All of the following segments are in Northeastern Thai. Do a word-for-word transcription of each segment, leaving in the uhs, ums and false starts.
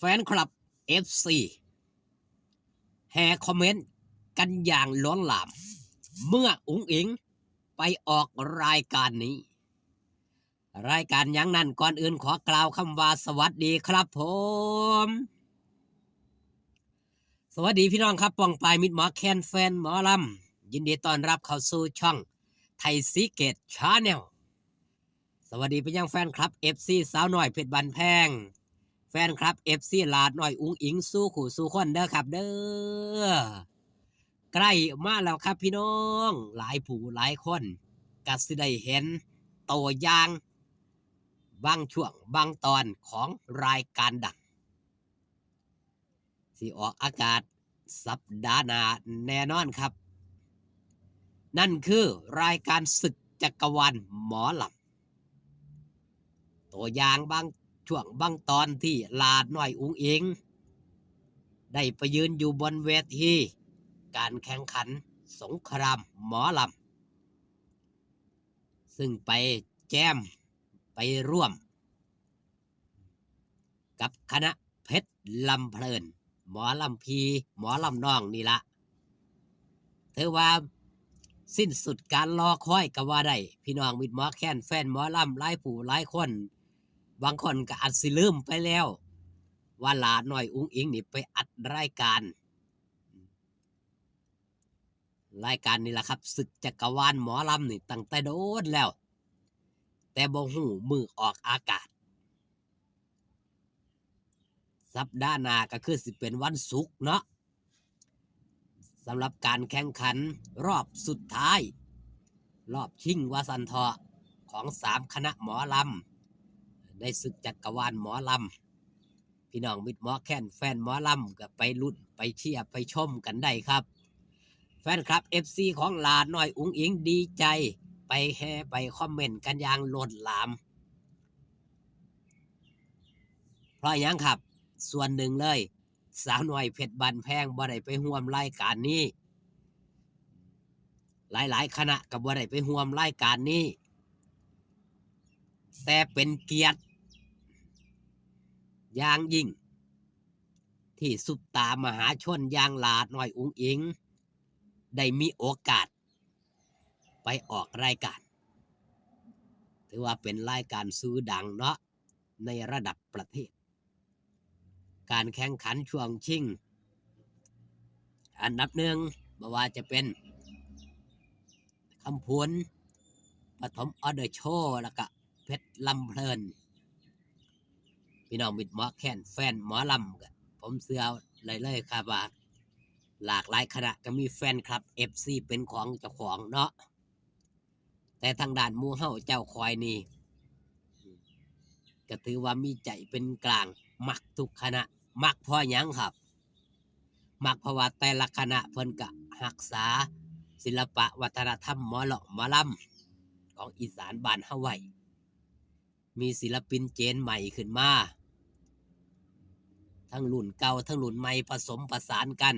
ฟนคลับ เอฟซี แห่คอมเมนต์กันอย่างล้นหลาม เมื่ออุ๋งอิ๋งไปออกรายการนี้ รายการหยังนั้น ก่อนอื่นขอกล่าวคำว่าสวัสดีครับผม สวัสดีพี่น้องครับ ป้องปายมิตรหมอแคน แฟนหมอลำ ยินดีต้อนรับเข้าสู่ช่องไทยซีเกตชาแนล สวัสดีไปยังแฟนคลับ เอฟซี สาวน้อยเพชรบ้านแพง แฟนคลับ เอฟซี หลาน้อยอุ๋งอิ๋งสู่คู่สู่คนเด้อครับเด้อ ใกล้มาแล้วครับพี่น้อง หลายผู้หลายคนก็สิได้เห็นตัวอย่าง บางช่วงบางตอนของรายการดัง สิออกอากาศสัปดาห์หน้าแน่นอนครับ นั่นคือรายการศึกจักรวาลหมอลำ ตัวอย่างบางช่วงบางตอนที่หลาน้อยอุ๋งอิ๋ง ได้ไปยืนอยู่บนเวทีการแข่งขันสงครามหมอลำ ซึ่งไปแจมไปร่วม กับคณะเพชรลำเพลิน หมอลำพี่หมอลำน้องนี่ละ ถือว่าสิ้นสุดการรอคอยก็ว่าได้ พี่น้องมิตรหมอแคน แฟนหมอลำหลายผู้หลายคน บางคนก็อาจสิลืมไปแล้ว ว่าหลาน้อยอุ๋งอิ๋งนี่ไปอัดรายการ รายการนี่แหละครับ ศึกจักรวาลหมอลำนี่ตั้งแต่โดนแล้ว แต่บ่ฮู้มื้อออกอากาศ สัปดาห์หน้าก็คือสิเป็นวันศุกร์เนาะ สำหรับการแข่งขันรอบสุดท้าย รอบชิงว่าซั่นเถาะ ของสามคณะหมอลำ ในศึกจักรวาลหมอลำ พี่น้องมิตรหมอแคน แฟนหมอลำก็ไปลุ้นไปเชียร์ไปชมกันได้ครับ แฟนคลับ เอฟซี ของหลาน้อยอุ๋งอิ๋งดีใจ ไปแห่ไปคอมเมนต์กันอย่างล้นหลาม เพราะหยังครับ ส่วนหนึ่งเลย สาวน้อยเพชรบ้านแพงบ่ได้ไปร่วมรายการนี้ หลายๆคณะก็บ่ได้ไปร่วมรายการนี้ แต่เป็นเกียรติอย่างยิ่ง ที่ซุปตามหาชนอย่างหลาน้อยอุ๋งอิ๋ง ได้มีโอกาสไปออกรายการ ถือว่าเป็นรายการชื่อดังเนาะ ในระดับประเทศ การแข่งขันช่วงชิง อันดับหนึ่ง บ่ว่าจะเป็นคำผุน ปฐมออเดอร์โชว์ แล้วก็เพชรลำเพลิน พี่น้องมิตรหมอแคน แฟนหมอลำก็ ผมเชื่อเลยเลยครับว่า หลากหลายคณะก็มีแฟนคลับ เอฟซี เป็นของเจ้าของเนาะ แต่ทางด้านหมู่เฮาเจ้าคอยนี่ ก็ถือว่ามีใจเป็นกลาง มักทุกคณะ มักเพราะหยังครับ มักเพราะว่าแต่ละคณะเพิ่นก็รักษาศิลปะวัฒนธรรมหมอร้องหมอลำของอีสานบ้านเฮาไว้ มีศิลปินเจนใหม่ขึ้นมา ทั้งรุ่นเก่าทั้งรุ่นใหม่ผสมผสานกัน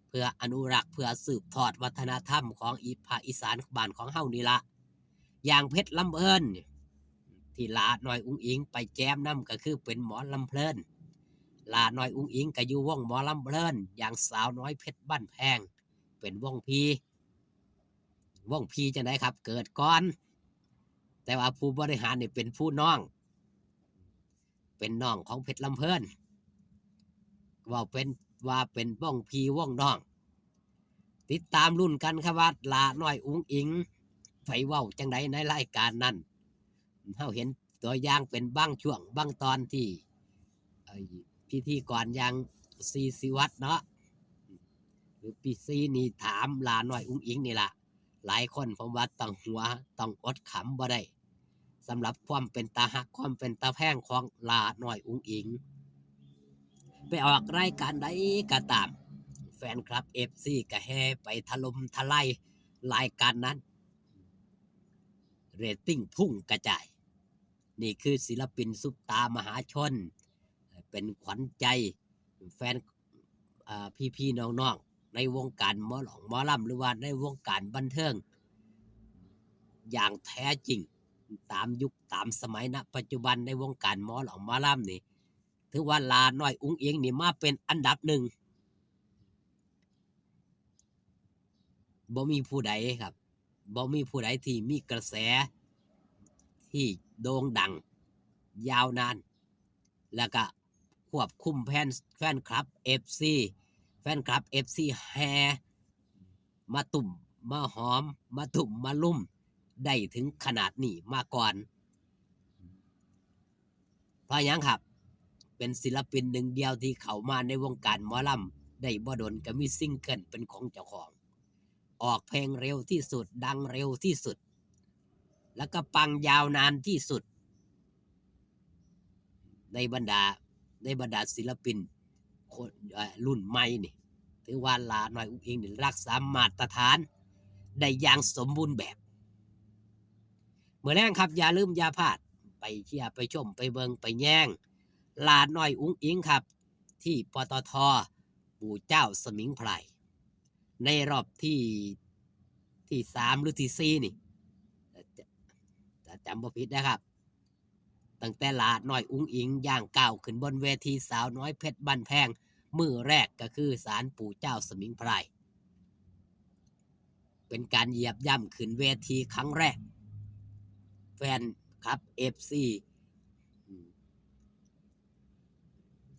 เพื่ออนุรักษ์ เพื่อสืบทอดวัฒนธรรมของอีภาคอีสานบ้านของเฮานี่ละ อย่างเพชรลำเพลินนี่ ที่หลาน้อยอุ๋งอิ๋งไปแจมนำก็คือเป็นหมอลำเพลิน หลาน้อยอุ๋งอิ๋งก็อยู่วงหมอลำเพลิน อย่างสาวน้อยเพชรบ้านแพง เป็นวงพี่ วงพี่จั่งใดครับ เกิดก่อน แต่ว่าผู้บริหารนี่เป็นผู้น้อง เป็นน้องของเพชรลำเพลิน เว้าเป็น ว่าเป็นวงพี่วงน้อง ติดตามลุ้นกันครับว่าหลาน้อยอุ๋งอิ๋งไปเว้าจั่งใดในรายการนั้น เฮาเห็นตัวอย่างเป็นบางช่วงบางตอนที่ เอ่อ พิธีกรอย่างซีศิวัฒน์เนาะ หรือพี่ซีนี่ถามหลาน้อยอุ๋งอิ๋งนี่ล่ะ หลายคนผมว่าต้องหัว ต้องอดขำบ่ได้ สำหรับความเป็นตาฮัก ความเป็นตาแพงของหลาน้อยอุ๋งอิ๋ง ไปออกรายการใดก็ตาม แฟนคลับ เอฟซี ก็แห่ไปถล่มทลายรายการนั้น เรตติ้งพุ่งกระจาย นี่คือศิลปินซุปตามหาชน เป็นขวัญใจแฟน อ่า พี่ๆน้องๆ ในวงการหมอร้องหมอลำ หรือว่าในวงการบันเทิง อย่างแท้จริง ตามยุคตามสมัย ณ ปัจจุบันในวงการหมอร้องหมอลำนี่ ถือว่าหลาน้อยอุ๋งอิ๋งนี่มาเป็นอันดับหนึ่ง บ่มีผู้ใดครับ บ่มีผู้ใดที่มีกระแสที่โด่งดังยาวนาน แล้วก็ควบคุมแฟน แฟนคลับ เอฟซี แฟนคลับ เอฟซี แห่มาตุ้มมาหอม มาตุ้มมาลุ่ม ได้ถึงขนาดนี้มาก่อน เพราะหยังครับ เป็นศิลปินหนึ่งเดียวที่เข้ามาในวงการหมอลำได้บ่ดนก็มีซิงเกิลเป็นของเจ้าของ ออกเพลงเร็วที่สุด ดังเร็วที่สุด แล้วก็ปังยาวนานที่สุด ในบรรดา ในบรรดาศิลปินคน เอ่อ รุ่นใหม่นี่ ถือว่าหลาน้อยอุ๋งอิ๋งนี่รักษามาตรฐานได้อย่างสมบูรณ์แบบ มื้อแลงครับ อย่าลืมอย่าพลาด ไปเชียร์ ไปชม ไปเบิ่ง ไปแยงหลาน้อยอุ๋งอิ๋งครับ ที่ ปตท.ปู่เจ้าสมิงพราย ในรอบที่ ที่สามหรือที่สี่นี่ ถ้าจำบ่ผิดนะครับ ตั้งแต่หลาน้อยอุ๋งอิ๋งย่างก้าวขึ้นบนเวทีสาวน้อยเพชรบ้านแพง มื้อแรกก็คือศาลปู่เจ้าสมิงพราย เป็นการเหยียบย่ำขึ้นเวทีครั้งแรก แฟนคลับ เอฟซี อืม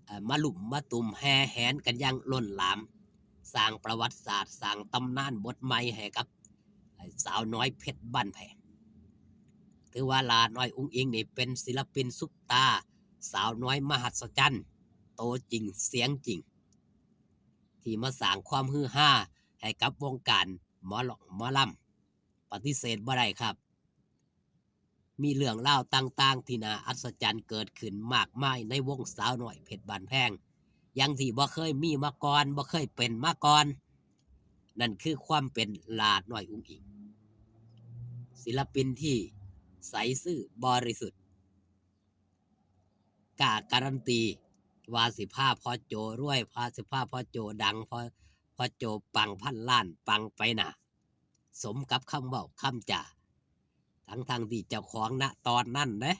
เอ่อ มาลุ่มมาตุ้มแห่แหนกันอย่างล้นหลาม สร้างประวัติศาสตร์ สร้างตำนานบทใหม่ให้กับ ไอ้สาวน้อยเพชรบ้านแพง ถือว่าหลาน้อยอุ๋งอิ๋งนี่เป็นศิลปินซุปตาร์ สาวน้อยมหัศจรรย์ โตจริงเสียงจริง ที่มาสร้างความฮือฮาให้กับวงการหมอลำ หมอลำ ปฏิเสธบ่ได้ครับ มีเรื่องราวต่างๆ ที่น่าอัศจรรย์เกิดขึ้นมากมายในวงสาวน้อยเพชรบ้านแพง อย่างที่บ่เคยมีมาก่อน บ่เคยเป็นมาก่อน นั่นคือความเป็นหลาน้อยอุ๋งอิ๋ง ศิลปินที่ใสซื่อบริสุทธิ์ กล้าการันตีว่าสิพาพ่อโจรวย พา สิพาพ่อโจดัง พ่อ พ่อโจปังพันล้าน ปังไปหน้า สมกับคำเว้าคำจา ทั้งๆ ที่เจ้าของ ณ ตอนนั้นเด้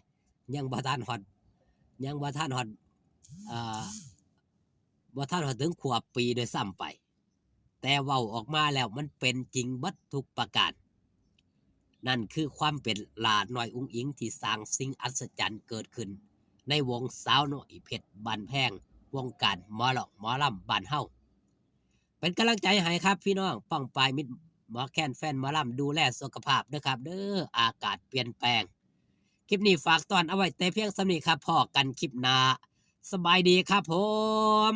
ยังบ่ทันฮอด ยังบ่ทันฮอด เอ่อ บ่ทันฮอดถึงขวบปีด้วยซ้ำไป แต่เว้าออกมาแล้วมันเป็นจริงเบิดทุกประการ นั่นคือความเป็นหลาน้อยอุ๋งอิ๋งที่สร้างสิ่งอัศจรรย์เกิดขึ้นในวงสาวน้อยเพชรบ้านแพง วงการหมอลำ หมอลำบ้านเฮา เป็นกำลังใจให้ครับพี่น้อง ป้องปายมิตรหมอแคน แฟนหมอลำ ดูแลสุขภาพเด้อครับเด้อ อากาศเปลี่ยนแปลง คลิปนี้ฝากต้อนเอาไว้แต่เพียงส่ำนี้ครับ พ้อกันคลิปหน้า สบายดีครับผม